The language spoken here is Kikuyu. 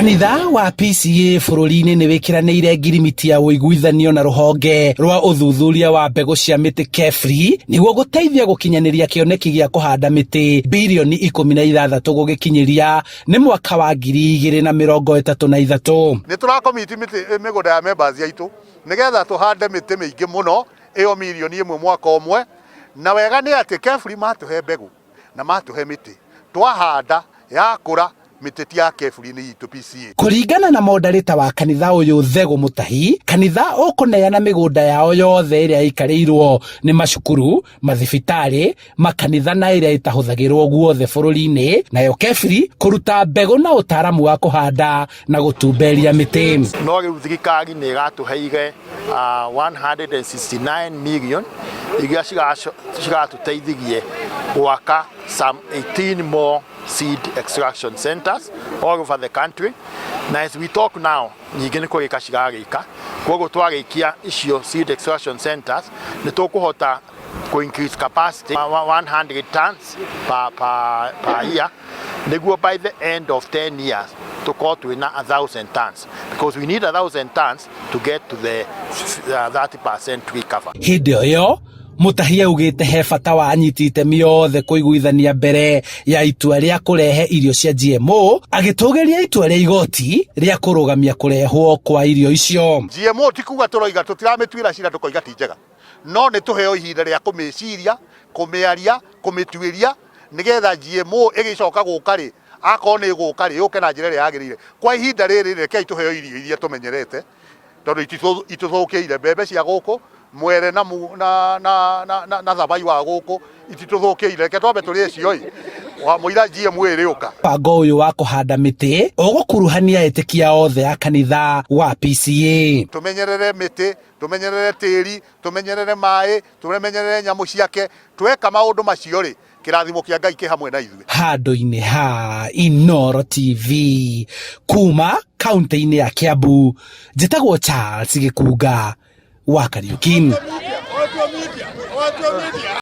Kanitha wa PCEA bũrũri-inĩ nĩ wĩkĩranĩire ngirimiti ya ũiguithanio na rũhonge rwa ũthuthuria wa mbegũ cia mĩtĩ KEFRI nĩguo gũteithia gũkinyanĩria kĩoneki gĩa kũhanda mĩtĩ birioni 16 gũgĩkinyĩria nĩ mwaka wa 2033. Nĩ tũrakomiti mĩtĩ mĩgũnda ya members aitũ nĩgetha tũhande mĩtĩ mĩingĩ mũno ĩyo mirioni 1 mwaka ũmwe, na wega nĩ atĩ KEFRI matũhe mbegũ na matũhe mĩtĩ, twahanda yakũra mĩtĩ ti ya KEFRI, nĩ itũ PCEA. Kũringana na mondarĩta wa kanitha ũyũ Thegũ Mũtahi, kanitha ũkũneana mĩgũnda yao yothe ĩrĩa ĩikarĩirwo nĩ macukuru, mathibitarĩ, makanitha na ĩrĩa ĩtahũthagĩrwo guothe bũrũri-inĩ, nayo KEFRI kũruta mbegũ na ũtaaramu wa kũhanda na gũtumberia mĩtĩ. No rĩu thirikari nĩ ĩratũheire 169 million iria ciratũteithirie gwaka some 18 more seed extraction centers all over the country. Na as we talk now, nyingĩ nĩ kũrĩka cirarĩka. Koguo twarĩkia icio seed extraction centers, nĩ tũkũhota kũ increase capacity 100 tons per year, nĩguo by the end of 10 years tũkorwo twĩna 1000 tons, because we need 1000 tons to get to the 30% tree cover. Hĩndĩ o ĩyo Mũtahi augĩte he bata wa anyiti itemi othe kũiguithania mbere ya itua rĩa kũrehe irio cia GMO, agĩtũgĩria itua rĩa igoti rĩa kũrũgamia kũrehwo kwa irio icio. GMO ti kuga tũroiga tũtiramĩtuĩra cira, tũkoiga ti njega, no nĩ tũheo ihinda rĩa kũmĩciria, kũmĩaria, kũmĩtuĩria, nĩgetha GMO ĩgĩcoka gũka rĩ, akorwo nĩ ĩgũka rĩ, yũke na njĩra ĩrĩa yagĩrĩire. Kwa ihinda rĩrĩ, rekei tũheo irio iria tũmenyerete, tondũ itũthũkĩire. Mbembe cia gũkũ, mwere na, mu, na, na, na, na, na thabai wa gũkũ ititũthũkĩire. Reke twambe tũrĩe icio ĩ wamũira GMO ĩrĩũka. Mũbango ũyũ wa kũhanda mĩtĩ ũgũkuruhania etĩkia othe a kanitha wa PCEA. Tũmenyerere mĩtĩ, tũmenyerere tĩri, tũmenyerere maĩ, tũmenyerere nyamũ ciake. Tweka maũndũ macio rĩ, kĩrathimo kĩa Ngai kĩ hamwe na ithuĩ. Handũ-inĩ ha Inoro TV kuma kaunti-inĩ ya Kiambu, njĩtagwo Charles Gĩkunga wa Kariuki.